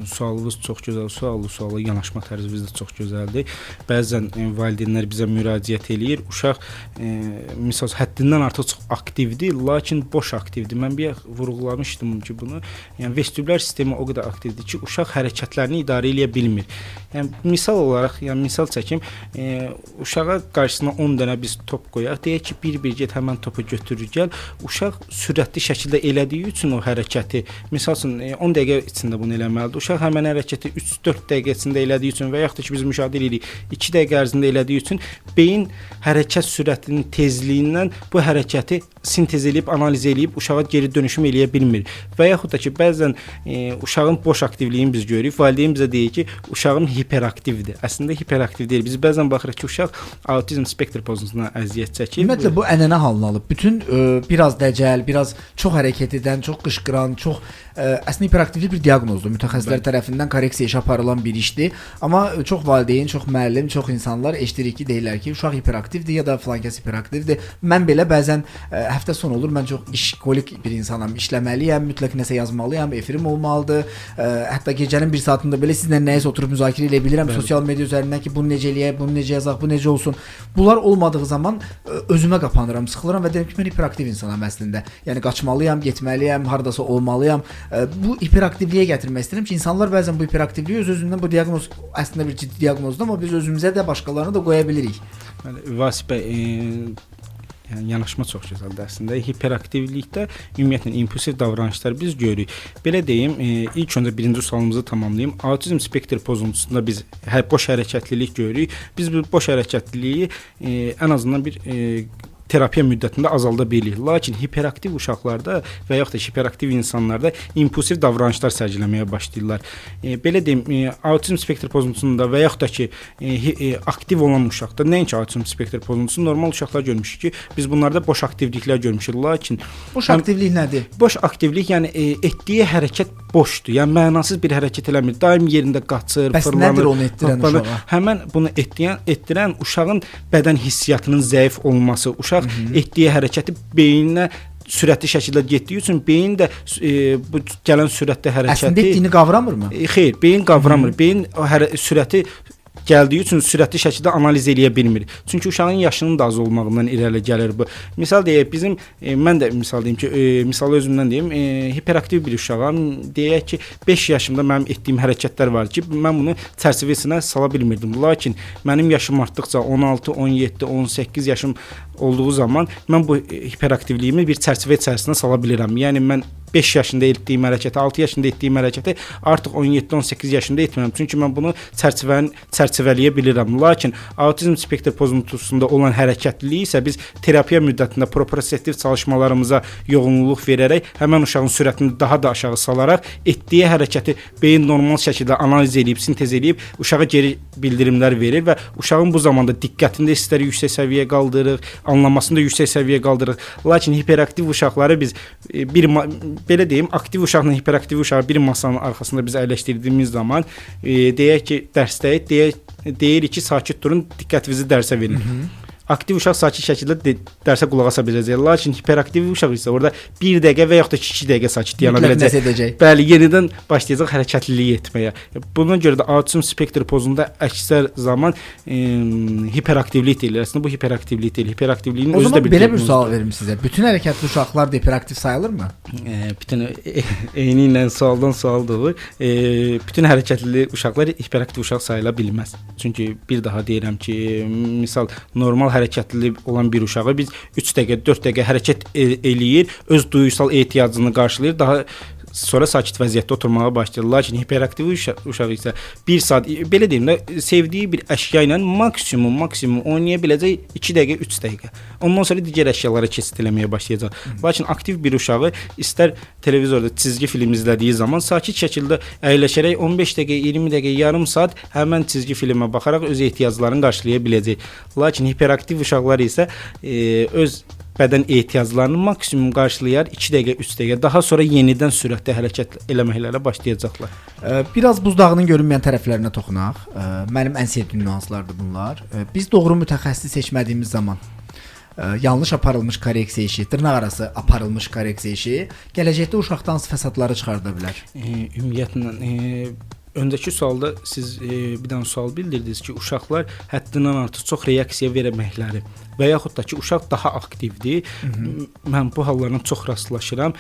Sualınız çox gözəl sualdır. Suala yanaşma tərziniz də çox gözəldir. Bəzən valideynlər bizə müraciət eləyir. Uşaq misal həddindən artıq çox aktivdir, lakin boş aktivdir. Mən bir vurğulamışdım ki, bunu. Yəni vestibulyar sistemi o qədər aktivdir ki, uşaq hərəkətlərini idarə eləyə bilmir. Yəni misal olaraq, yəni misal çəkim, uşağa qarşısına 10 dənə biz top qoyaq, deyək ki, bir-bir get həmən topu götürür gəl. Uşaq sürətli şəkildə elədiyi üçün o hərəkəti, misal üçün 10 dəqiqə içində bunu eləməlidir. Uşaq həmən hərəkəti 3-4 dəqiqə içində elədiyi üçün və yaxud da ki, biz müşahidə eləyirik, 2 dəqiqə ərzində elədiyi üçün beyin hərəkət sürətinin tezliyindən bu hərəkəti sintez eləyib, analiz eləyib uşağa geri dönüşüm eləyə bilmir. Və yaxud da ki, bəzən uşağın boş aktivliyini biz görürük. Valideyn bizə deyir ki, uşağım hiperaktivdir. Əslində hiperaktiv deyil. Biz bəzən baxırıq ki, uşaq autizm spektr pozuntusundan əziyyət çəkir. Ümumiyyətlə bu ənənə halını alıb. Bütün biraz dəcəl, biraz çox hərəkət edən, çox qışqıran, çox əslində hiperaktivlik bir diaqnozdur. Mütəxəssislər tərəfindən korreksiya işi aparılan bir işdir. Amma çox valideyn, çox müəllim, çox insanlar eşidirik ki, deyirlər ki, uşaq hiperaktivdir ya da filankəs hiperaktivdir. Mən belə bəzən həftə sonu olur, mən çox işkolik bir insanam. İşləməliyəm, mütləq nəsə yazmalıyam, efirim olmalıdır. Hətta gecənin bir saatında belə sizlə nəyisə oturub müzakirə edə bilirəm sosial media üzərindən ki, bunu necə eləyək, bunu necə yazaq, bu necə olsun. Bunlar olmadığı zaman özümə qapanıram, sıxılıram və deyirəm ki, mən hiperaktiv insanam əslində. Yəni qaçmalıyam, getməliyəm, hardasa olmalıyam. Bu hiperaktivliyə gətirmək istəyirəm ki, insanlar bəzən bu hiperaktivliyi öz-özündən, bu diaqnoz əslində bir ciddi diaqnozdur, amma biz özümüzə də başqalarına da qoya bilirik. Bəli, Vasif bəy, yəni yanaşma çox gözəldir əslində. Hiperaktivlikdə ümumiyyətlə impulsiv davranışlar biz görürük. Belə deyim, ilk öncə birinci sualımızı tamamlayım. Autizm spektr pozuntusunda biz boş hərəkətlilik görürük. Biz bu boş hərəkətliliyi ən azından bir terapiya müddətində azalda bilirik. Lakin hiperaktiv uşaqlarda və yaxud da hiperaktiv insanlarda impulsiv davranışlar sərgiləməyə başlayırlar. Belə deyim, autizm spektr pozuntusunda və yaxud da ki, aktiv olan uşaqda, nəinki autizm spektr pozuntusu, normal uşaqlar görmüşük ki, biz bunlarda boş aktivliklər görmüşük. Lakin boş aktivlik nədir? Boş aktivlik, yəni etdiyi hərəkət boşdur. Yəni mənasız bir hərəkət eləmir. Daim yerində qaçır, bəs fırlanır. Nədir onu etdirən uşağa? Həmən bunu etdirən uşağın bədən hissiyatının zəif olması, uşaq etdiyi hərəkəti beyninə sürətli şəkildə getdiyi üçün beyin də bu gələn sürətli hərəkəti əslində etdiyini qavramırmı? Xeyr, beyin qavramır. Beyin o sürəti gəldiyi üçün sürətli şəkildə analiz eləyə bilmir. Çünki uşağın yaşının da az olmağından irəli gəlir bu. Misal deyək, bizim mən də misal deyim ki, misalı özümdən deyim, hiperaktiv bir uşağam. Deyək ki, 5 yaşımda mənim etdiyim hərəkətlər var ki, mən bunu çərçivəsinə sala bilmirdim. Lakin mənim yaşım artdıqca 16, 17, 18 yaşım olduğu zaman mən bu hiperaktivliyimi bir çərçivə içərisinə sala bilirəm. Yəni mən 5 yaşında etdiyim hərəkəti, 6 yaşında etdiyim hərəkəti artıq 17-18 yaşında etmirəm. Çünki mən bunu çərçivələyə bilirəm. Lakin autizm spektr pozuntusunda olan hərəkətliliyi isə biz terapiya müddətində proprioceptiv çalışmalarımıza yoğunluq verərək həmən uşağın sürətini daha da aşağı salaraq etdiyi hərəkəti beyin normal şəkildə analiz eləyib, sintez eləyib uşağa geri bildirimlər verir və uşağın bu zamanda diqqətini də istər yüksək səviyyəyə qaldırır, anlamasını da yüksək səviyyəyə qaldırır. Lakin hiperaktiv uşaqları biz bir belə deyim, aktiv uşaqla hiperaktiv uşağı bir masanın arxasında biz əyləşdirdiyimiz zaman deyək ki, dərsdəyik, deyirik ki, sakit durun, diqqətinizi dərsə verin. Aktiv uşaq sakit şəkildə dərsə qulaq asa biləcək. Lakin hiperaktiv uşaq isə orada 1 dəqiqə və yaxud da 2 dəqiqə sakit dayana biləcək. Bəli, yenidən başlayacaq hərəkətliliyi etməyə. Buna görə də autizm spektr pozuntusunda əksər zaman hiperaktivlik deyilir. Əslində bu hiperaktivlik deyil. Hiperaktivliyin özü də bir belə bir sual verim sizə. Bütün hərəkətli uşaqlar da hiperaktiv sayılırmı? Bütün eyni ilə sualdan sual doğur. Bütün hərəkətli uşaqlar hiperaktiv uşaq sayıla bilməz. Çünki bir daha deyirəm ki, misal normal hərəkətli olan bir uşağı biz 3 dəqiqə, 4 dəqiqə hərəkət eləyir, öz duyğusal ehtiyacını qarşılayır, daha sonra sakit vəziyyətdə oturmağa başlayır. Lakin hiperaktiv uşaq isə 1 saat, belə deyim də, sevdiyi bir əşya ilə maksimum oynaya biləcək 2 dəqiqə, 3 dəqiqə. Ondan sonra digər əşyalara keçid eləməyə başlayacaq. Lakin aktiv bir uşağı istər televizorda çizgi film izlədiyi zaman sakit şəkildə əyləşərək 15 dəqiqə, 20 dəqiqə, yarım saat həmən çizgi filmə baxaraq öz ehtiyaclarını qarşılaya biləcək. Lakin hiperaktiv uşaqlar isə öz bədən ehtiyaclarını maksimum qarşılayar 2 dəqiqə, 3 dəqiqə. Daha sonra yenidən sürətli hərəkət eləməklərə başlayacaqlar. Biraz buzdağının görünməyən tərəflərinə toxunaq. Mənim ən sevdiyim nüanslardır bunlar. Biz doğru mütəxəssis seçmədiyimiz zaman yanlış aparılmış korreksiya işi, dırnaq arası aparılmış korreksiya işi gələcəkdə uşaqda hansı fəsadları çıxarda bilər? Ümumiyyətlə öncəki sualda siz bir dənə sual bildirdiniz ki, uşaqlar həddindən artıq çox reaksiya verməkləri və yaxud da ki, uşaq daha aktivdir. Mən bu hallarla çox rastlaşıram.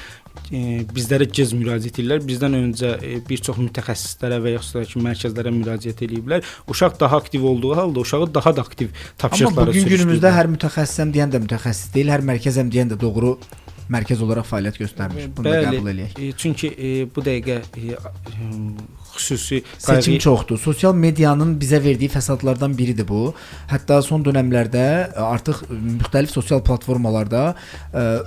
Bizlərə gec müraciət edirlər. Bizdən öncə bir çox mütəxəssislərə və yaxud da ki, mərkəzlərə müraciət eləyiblər. Uşaq daha aktiv olduğu halda uşağı daha da aktiv tapşırıqlara Amma bugün günümüzdə hər mütəxəssisəm deyən də mütəxəssis deyil, hər mərkəzəm deyən də doğru mərkəz olaraq fəaliyyət göstərmir. Bunu da qəbul eləyək. Çünki bu dəqiqə xüsusi seçim çoxdur. Sosial medianın bizə verdiyi fəsadlardan biridir bu. Hətta son dönəmlərdə artıq müxtəlif sosial platformalarda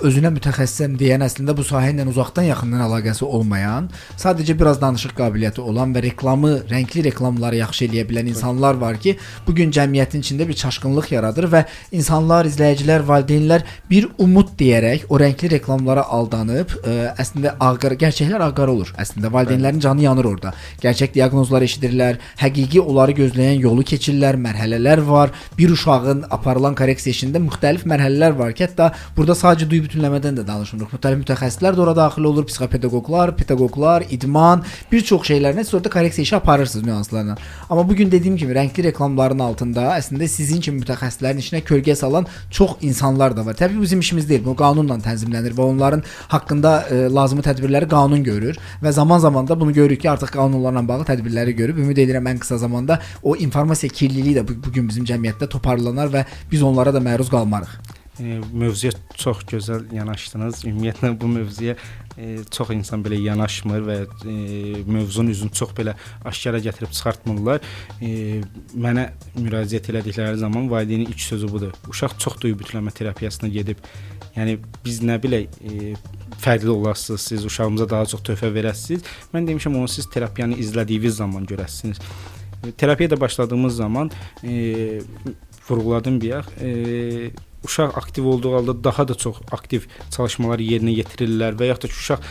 özünə mütəxəssisəm deyən, əslində bu sahə ilə uzaqdan yaxından əlaqəsi olmayan, sadəcə biraz danışıq qabiliyyəti olan və reklamı, rəngli reklamları yaxşı eləyə bilən insanlar var ki, bu gün cəmiyyətin içində bir çaşqınlıq yaradır və insanlar, izləyicilər, valideynlər bir umud deyərək o rəngli reklamlara aldanıb, əslində ağ-qara, gerçəklər ağ-qara olur. Əslində valideynlərin canı yanır orada. Gerçək diaqnozlar eşidirlər, həqiqi onları gözləyən yolu keçirlər, mərhələlər var. Bir uşağın aparılan korreksiya işində müxtəlif mərhələlər var ki, hətta burada sadəcə duyu bütünləmədən də danışmırıq. Müxtəlif mütəxəssislər də ora daxil olur, psixopedaqoqlar, pedaqoqlar, idman, bir çox şeylərlə siz orada korreksiya işi aparırsınız nüanslarla. Amma bu gün dediyim kimi rəngli reklamların altında əslində sizin kimi mütəxəssislərin işinə kölgə salan çox insanlar da var. Təbii bu bizim işimiz deyil. Bu qanunla tənzimlənir və onların haqqında lazımi tədbirləri qanun görür və zaman-zaman da bunu görürük ki, artıq qanunlarla bağlı tədbirləri görüb. Ümid edirəm ən qısa zamanda o informasiya kirliliyi də bugün bizim cəmiyyətdə toparlanar və biz onlara da məruz qalmarıq. Mövzuya çox gözəl yanaşdınız. Ümumiyyətlə bu mövzuya çox insan belə yanaşmır və mövzunun üzünü çox belə aşkara gətirib çıxartmırlar. Mənə müraciət elədikləri zaman valideynin ilk sözü budur. Uşaq çox duyu bütünləmə terapiyasına gedib. Yəni biz nə bilək fərqli olasınız, siz uşağımıza daha çox töhfə verəsiniz. Mən demişəm onu siz terapiyanı izlədiyiniz zaman görəsiniz. Terapiyaya da başladığımız zaman vurğuladım bayaq. Uşaq aktiv olduğu halda daha da çox aktiv çalışmalar yerinə yetirirlər və yaxud da ki, uşaq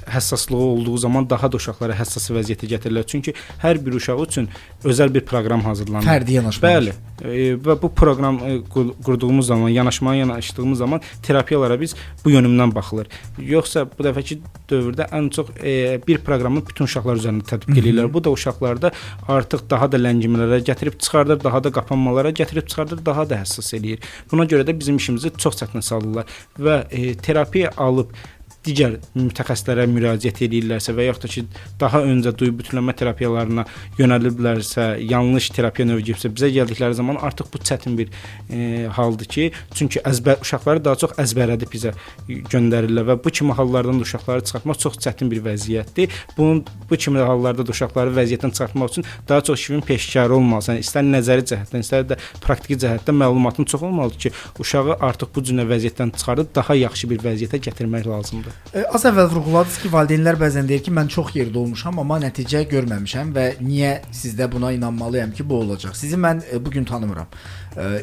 həssaslığı olduğu zaman daha da uşaqlara həssas vəziyyətə gətirirlər. Çünki hər bir uşaq üçün özəl bir proqram hazırlanır. Fərdi yanaşma. Bəli. Və bu proqram qurduğumuz zaman, yanaşmaya yanaşdığımız zaman terapiyalara biz bu yönümdən baxılır. Yoxsa bu dəfəki dövrdə ən çox bir proqramı bütün uşaqlar üzərində tətbiq eləyirlər. Bu da uşaqlarda artıq daha da ləngimələrə gətirib çıxardır, daha da qapanmalara gətirib çıxardır, daha da həssas eləyir. Buna görə də bizim işimizi çox çətinə salırlar və terapiya alıb digər mütəxəssislərə müraciət eləyirlərsə və yaxud da ki, daha öncə duyu bütünləmə terapiyalarına yönəliblərsə, yanlış terapiya növü giribsə, bizə gəldikləri zaman artıq bu çətin bir haldır ki, çünki uşaqları daha çox əzbərlədib bizə göndərirlər və bu kimi hallardan da uşaqları çıxartmaq çox çətin bir vəziyyətdir. Bu kimi hallarda da uşaqları vəziyyətdən çıxartmaq üçün daha çox işin peşkarı olmalısan. İstər nəzəri cəhətdən, istər də praktiki cəhətdən məlumatın çox olmalıdır ki, uşağı artıq bu cür vəziyyətdən çıxardıb daha yaxşı bir vəziyyətə gətirmək lazımdır. Az əvvəl vurğuladınız ki, valideynlər bəzən deyir ki, mən çox yerdə olmuşam, amma nəticə görməmişəm və niyə sizdə buna inanmalıyam ki, bu olacaq. Sizi mən bugün tanımıram.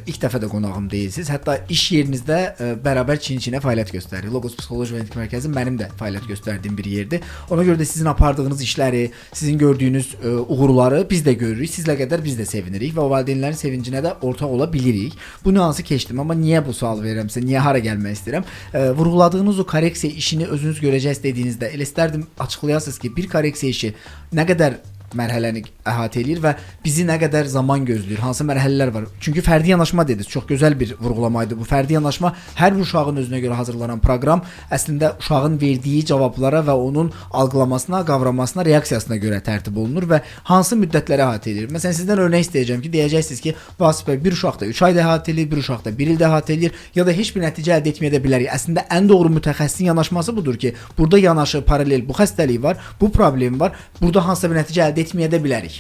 İlk dəfə də qonağım deyilsiniz. Hətta iş yerinizdə bərabər çin-çinə fəaliyyət göstəririk. Logos Psixoloji və Analitik Mərkəzi mənim də fəaliyyət göstərdiyim bir yerdir. Ona görə də sizin apardığınız işləri, sizin gördüyünüz uğurları biz də görürük. Sizlə qədər biz də sevinirik və o valideynlərin sevincinə də ortaq ola bilirik. Bu nüansı keçdim, amma niyə bu sualı verirəm sizə? Niyə hara gəlmək istəyirəm? Vurğuladığınız o korreksiya işini özünüz görəcəksiniz dediyinizdə elə istərdim açıqlayasınız ki, bir korreksiya işi nə qədər mərhələni əhatə eləyir və bizi nə qədər zaman gözləyir, hansı mərhələlər var? Çünki fərdi yanaşma dediniz, çox gözəl bir vurğulamaydı bu. Fərdi yanaşma hər bir uşağın özünə görə hazırlanan proqram əslində uşağın verdiyi cavablara və onun algılamasına, qavramasına, reaksiyasına görə tərtib olunur və hansı müddətləri əhatə eləyir. Məsələn, sizdən örnək istəyəcəm ki, deyəcəksiniz ki, Vasif bəy, bir uşaqda 3 ayda əhatə eləyir, bir uşaqda 1 ildə əhatə eləyir ya da heç bir nəticə əldə etməyə də bilərik. Əslində ən doğru mütəxəssisin yanaşması budur ki, burada yanaşı paralel bu xəstəlik var, bu problem var, burada hansısa bir nəticə əldə etməyə də bilərik.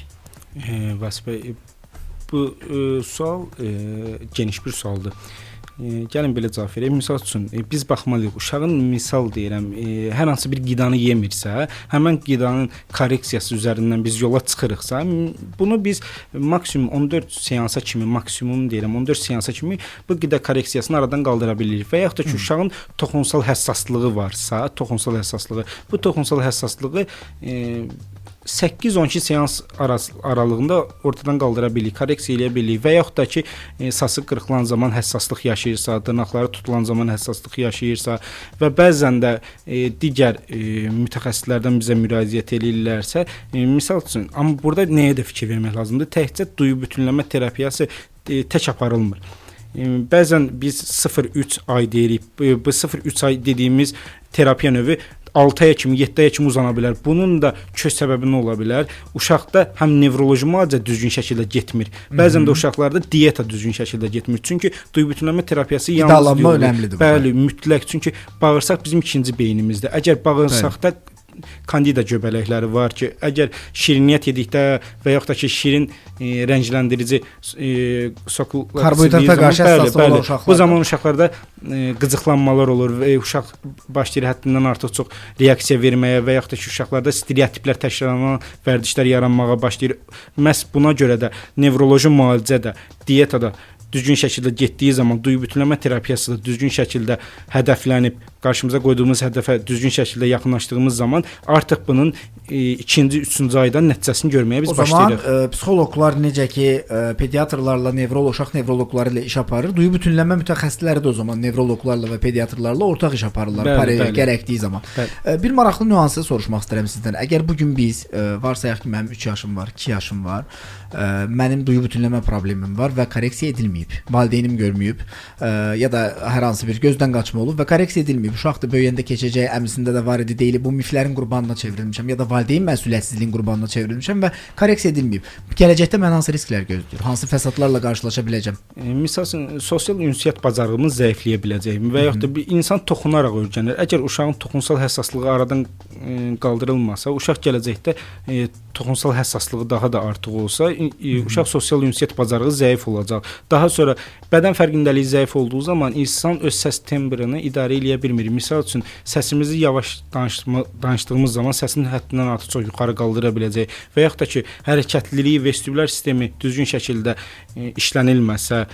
Vasif bəy, bu sual geniş bir sualdır. Gəlin belə cavab verək. Misal üçün biz baxmalıyıq. Uşağın, misal deyirəm, hər hansı bir qidanı yemirsə, həmin qidanın korreksiyası üzərindən biz yola çıxırıqsa, bunu biz maksimum 14 seansa kimi, maksimum deyirəm, 14 seansa kimi bu qida korreksiyasını aradan qaldıra bilirik. Və yaxud da ki, uşağın toxunsal həssaslığı varsa, toxunsal həssaslığı, bu toxunsal həssaslığı 8-12 seans aralığında ortadan qaldıra bilirik, korreksiya eləyə bilirik və yaxud da ki, sası qırxılan zaman həssaslıq yaşayırsa, dırnaqları tutulan zaman həssaslıq yaşayırsa və bəzən də digər mütəxəssislərdən bizə müraciət eləyirlərsə, misal üçün, amma burada nəyə də fikir vermək lazımdır? Təkcə duyu bütünləmə terapiyası tək aparılmır. Bəzən biz 0-3 ay deyirik. Bu 0-3 ay dediyimiz terapiya növü 6 aya kimi, 7 aya kimi uzana bilər. Bunun da kök səbəbi nə ola bilər? Uşaqda həm nevroloji müalicə düzgün şəkildə getmir. Bəzən də uşaqlarda dieta düzgün şəkildə getmir. Çünki duyu bütünləmə terapiyası yalnız qidalanma önəmlidir. Bəli, mütləq. Çünki bağırsaq bizim ikinci beynimizdir. Əgər bağırsaqda kandida göbələkləri var ki, əgər şiriniyyət yedikdə və yaxud da ki, şirin rəngləndirici soklar karbohidrata qarşı həssas olan uşaqlarda, bu zaman uşaqlarda qıcıqlanmalar olur və uşaq başlayır həddindən artıq çox reaksiya verməyə və yaxud da ki, uşaqlarda stereotiplər təkrarlanan vərdişlər yaranmağa başlayır. Məhz buna görə də nevroloji müalicə də, dieta da düzgün şəkildə getdiyi zaman duyu bütünləmə terapiyası da düzgün şəkildə hədəflənib, qarşımıza qoyduğumuz hədəfə düzgün şəkildə yaxınlaşdığımız zaman artıq bunun ikinci, üçüncü aydan nəticəsini görməyə biz başlayırıq. O zaman psixoloqlar necə ki pediatrlarla, nevroloq, uşaq nevroloqları ilə iş aparır, duyu bütünləmə mütəxəssisləri də o zaman nevroloqlarla və pediatrlarla ortaq iş aparırlar, bəli, gərəkdiyi zaman. Bəli. Bir maraqlı nüansı soruşmaq istərəm sizdən. Əgər bugün biz varsayaq ki, mənim 3 yaşım var, 2 yaşım var, mənim duyu bütünləmə problemim var və korreksiya edilməyib, valideynim görməyib ya da hər hansı bir gözdən qaçma olub və korreksiya edilməyib. Uşaq da böyüyəndə keçəcək, əmisində də var idi deyilib, bu miflərin qurbanına çevrilmişəm ya da valideyn məsuliyyətsizliyin qurbanına çevrilmişəm və korreksiya edilməyib. Gələcəkdə mən hansı risklər gözləyir? Hansı fəsadlarla qarşılaşa biləcəm? Misal üçün, sosial ünsiyyət bacarığımız zəifləyə biləcək və yaxud da bir insan toxunaraq öyrənir. Əgər uşağın toxunsal həssaslığı aradan qaldırılmasa, uşaq gələcəkdə toxunsal həssaslığı daha da artıq olsa, uşaq sosial ünsiyyət bacarığı zəif olacaq. Daha sonra bədən fərqindəliyi zəif olduğu zaman insan öz səs tembrini idarə eləyə bilmir. Misal üçün, səsimizi yavaş danışdığımız zaman səsin həddindən artıq çox yuxarı qaldıra biləcək və yaxud da ki, hərəkətliliyi, vestibulyar sistemi düzgün şəkildə işlənilməsə,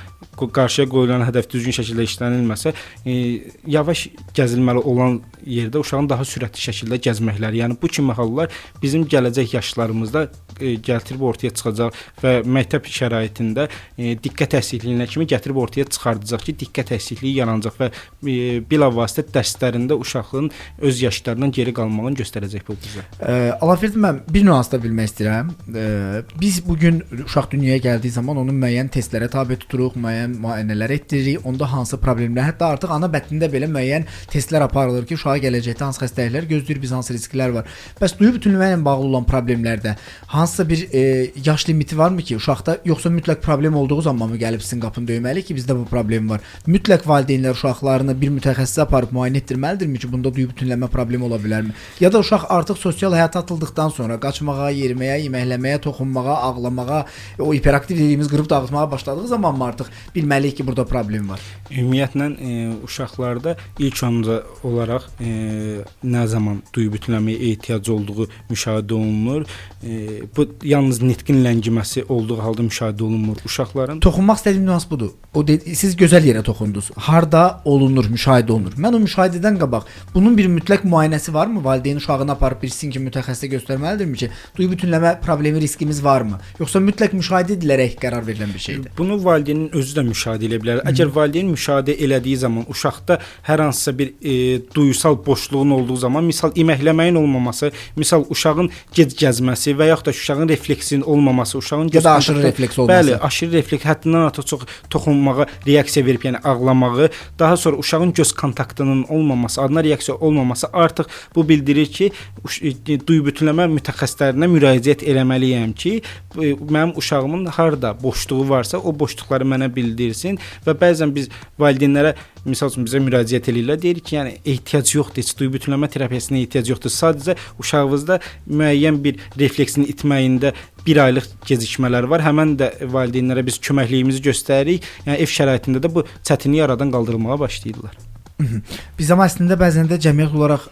qarşıya qoyulan hədəf düzgün şəkildə işlənilməsə, yavaş gəzilməli olan yerdə uşağın daha sürətli şəkildə gəzməkləri, yəni bu kimi hallar bizim gələcək yaşlarımızda gətirib ortaya çıxacaq və məktəb şəraitində diqqət əksikliklinə kimi gətirib ortaya çıxardacaq ki, diqqət əksikliyi yaranacaq və bilavasitə dərslərində uşağın öz yaşlarından geri qalmağını göstərəcək bu bizə. Alaverdi, mən bir nüans da bilmək istəyirəm. Biz bugün uşaq dünyaya gəldiyi zaman onu müəyyən testlərə tabe tuturuq, müəyyən müayinələr etdiririk. Onda hansı problemlər, hətta artıq ana bətnində belə müəyyən testlər aparılır ki, uşağa gələcəkdə hansı xəstəliklər gözləyir, biz hansı risklər var. Bəs duyu bütünləmə ilə bağlı olan problemlərdə hansısa bir yaş limiti varmı ki, uşaqda, yoxsa mütləq problem olduğu zaman mı gəlib sizin qapını döyməli ki, bizdə bu problem var? Mütləq valideynlər uşaqlarını bir mütəxəssisə aparıb müayinə etdirməlidirmi ki, bunda duyu bütünləmə problemi ola bilərmi? Ya da uşaq artıq sosial həyata atıldıqdan sonra qaçmağa, yeriməyə, yeməkləməyə, toxunmağa, ağlamağa, o hiperaktiv dediyimiz qırıb dağıtmağa başladığı zaman mı artıq bilməliyik ki, burada problem var? Ümumiyyətlə uşaqlarda ilk öncə olaraq nə zaman duyu bütünləməyə ehtiyacı olduğu müşahidə olunur. Bu yalnız nitqin ləngiməsi olduğu halda müşahidə olunmur uşaqların. Toxunmaq istədiyim nüans budur. O siz gözəl yerə toxundunuz. Harda olunur, müşahidə olunur. Mən o müşahidədən qabaq bunun bir mütləq müayinəsi varmı? Valideyn uşağını aparıb bilsin ki, mütəxəssisə göstərməlidirmi ki, duyu bütünləmə problemi riskimiz varmı? Yoxsa mütləq müşahidə edilərək qərar verilən bir şeydir? Bunu valideynin özü də müşahidə edə bilər. Əgər valideyn müşahidə elədiyi zaman uşaqda hər hansısa bir duyusal boşluğun olduğu zaman, misal iməkləməyin olmaması, misal uşağın gec gəzməsi və yaxud da uşağın refleksinin olmaması, uşağın ya da aşırı refleks olması. Bəli, aşırı refleks, həddindən artıq çox toxunmağa reaksiya verib, yəni ağlamağı, daha sonra uşağın göz kontaktının olmaması, adına reaksiya olmaması artıq bu bildirir ki, duyu bütünləmə mütəxəssislərinə müraciət eləməliyəm ki, mənim uşağımın harda boşluğu varsa, o boşluqları mənə bildirsin və bəzən biz valideynlərə Misal üçün bizə müraciət eləyirlər, deyirik ki, yəni ehtiyac yoxdur, heç duyu bütünləmə terapiyasına ehtiyac yoxdur. Sadəcə uşağınızda müəyyən bir refleksin itməyində bir aylıq gecikmələr var. Həmən də valideynlərə biz köməkliyimizi göstəririk. Yəni ev şəraitində də bu çətinlik aradan qaldırılmağa başlayırlar. Biz amma əslində bəzən də cəmiyyət olaraq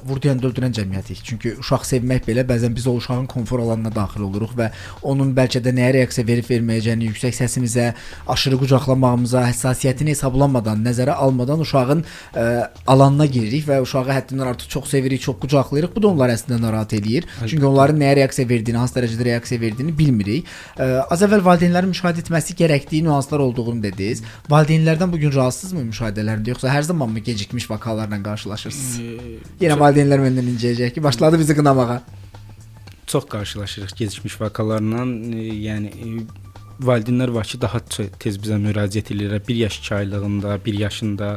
vur deyəndə öldürən cəmiyyətik. Çünki uşaq sevmək belə bəzən biz o uşağın komfor alanına daxil oluruq və onun bəlkə də nəyə reaksiya verib verməyəcəyini yüksək səsimizə, aşırı qucaqlamağımıza, həssasiyyətini hesablamadan, nəzərə almadan uşağın alanına giririk və uşağı həddindən artıq çox sevirik, çox qucaqlayırıq. Bu da onları əslində narahat eləyir. Çünki onların nəyə reaksiya verdiyini, hansı dərəcədə reaksiya verdiyini bilmirik. Az əvvəl valideynlərin müşahidə etməsi gərəkdiyi nüanslar olduğunu dediniz. Valideynlərdən bu gün razısınızmı müşahidələrində, yoxsa hər zaman mı gecikmiş vakalarla qarşılaşırsınız? Yenə valideynlər məndən incəyəcək ki, başladı bizi qınamağa. Çox qarşılaşırıq gecikmiş vakalarla. Yəni valideynlər var ki, daha tez bizə müraciət eləyirlər. 1 yaş 2 aylığında, 1 yaşında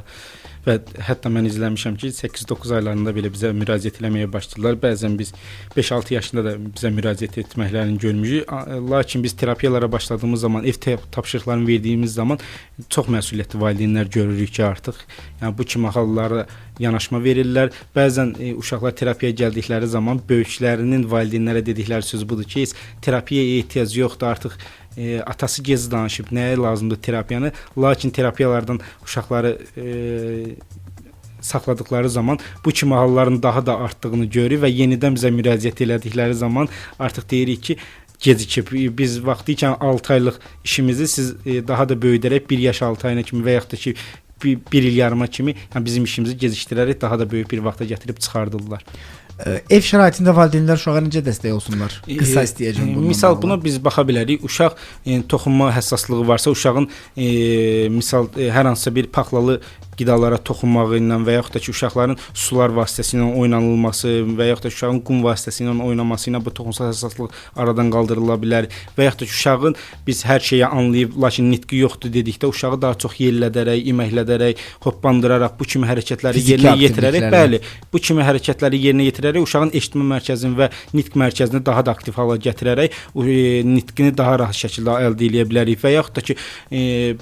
və hətta mən izləmişəm ki, 8-9 aylarında belə bizə müraciət eləməyə başlayırlar. Bəzən biz 5-6 yaşında da bizə müraciət etməklərini görmüşük. Lakin biz terapiyalara başladığımız zaman, ev tapşırıqlarını verdiyimiz zaman çox məsuliyyətli valideynlər görürük ki, artıq yəni bu kimi hallara yanaşma verirlər. Bəzən uşaqlar terapiyaya gəldikləri zaman böyüklərinin valideynlərə dedikləri söz budur ki, heç terapiyaya ehtiyac yoxdur, artıq atası gec danışıb, nəyə lazımdır terapiyanı? Lakin terapiyalardan uşaqları saxladıkları zaman bu kimi halların daha da artdığını görürük və yenidən bizə müraciət elədikləri zaman artıq deyirik ki, gecikib. Biz vaxtı ikən 6 aylıq işimizi siz daha da böyüdərək 1 yaş 6 ayına kimi və yaxud da ki 1 il yarıma kimi, yəni bizim işimizi gecikdirərək daha da böyük bir vaxta gətirib çıxardırlar. Ev şəraitində valideynlər uşağa necə dəstək olsunlar? Qısa istəyəcəm bundan. Misal bağlı. Buna biz baxa bilərik. Uşaq toxunma həssaslığı varsa, uşağın misal hər hansısa bir paxlalı qidalara toxunmağı ilə və yaxud da ki, uşaqların sular vasitəsilə oynanılması və yaxud da ki, uşağın qum vasitəsilə oynaması ilə bu toxunsal həssaslıq aradan qaldırıla bilər və yaxud da ki, uşağın biz hər şeyi anlayıb, lakin nitqi yoxdur dedikdə uşağı daha çox yellədərək, iməklədərək, hoppandıraraq bu kimi hərəkətləri fiziki yerinə yetirərək, aktivliklərlə. Bəli, bu kimi hərəkətləri yerinə yetirərək uşağın eşitmə mərkəzini və nitq mərkəzini daha da aktiv hala gətirərək nitqini daha rahat şəkildə əldə eləyə bilərik və yaxud da ki,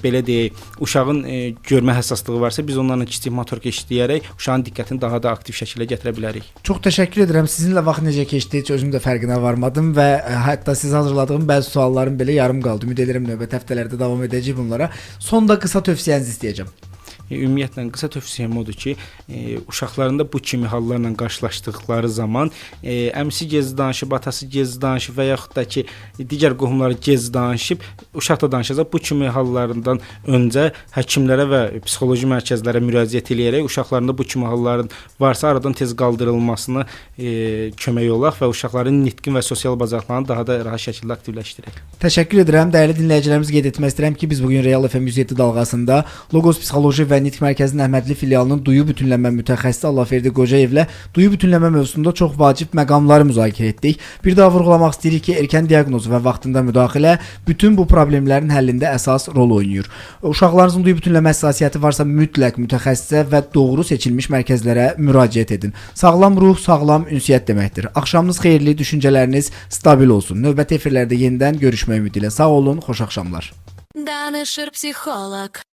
belə deyək, uşağın görmə həssaslığı varsa biz onlarla kiçik motorika işləyərək uşağın diqqətini daha da aktiv şəkildə gətirə bilərik. Çox təşəkkür edirəm. Sizinlə vaxt necə keçdi, heç özüm də fərqinə varmadım və hətta sizə hazırladığım bəzi suallarım belə yarım qaldı. Ümid edirəm növbəti həftələrdə davam edəcəyik bunlara. Sonda qısa tövsiyənizi istəyəcəm. Ümumiyyətlə qısa tövsiyəm odur ki, uşaqlarında bu kimi hallarla qarşılaşdıqları zaman əmisi gec danışıb, atası gec danışıb və yaxud da ki, digər qohumları gec danışıb, uşaq da danışacaq. Bu kimi hallarından öncə həkimlərə və psixoloji mərkəzlərə müraciət eləyərək uşaqlarında bu kimi halların varsa aradan tez qaldırılmasına kömək olaq və uşaqların nitqin və sosial bacarıqlarını daha da rahat şəkildə aktivləşdirək. Təşəkkür edirəm. Dəyərli dinləyicilərimiz, qeyd etmək istəyirəm ki, biz bugün Real FM 107 dalğasında Logos Psixoloji və Nitq Mərkəzinin Əhmədli filialının duyu bütünləmə mütəxəssisi Allahverdi Qocayevlə duyu bütünləmə mövzusunda çox vacib məqamları müzakirə etdik. Bir daha vurğulamaq istəyirik ki, erkən diaqnoz və vaxtında müdaxilə bütün bu problemlərin həllində əsas rol oynayır. Uşaqlarınızın duyu bütünləmə həssasiyyəti varsa mütləq mütəxəssisə və doğru seçilmiş mərkəzlərə müraciət edin. Sağlam ruh, sağlam ünsiyyət deməkdir. Axşamınız xeyirli, düşüncələriniz stabil olsun. Növbəti efirlərdə yenidən görüşmək ümidi ilə. Sağ olun, xoş axşamlar. Danışır psixoloq.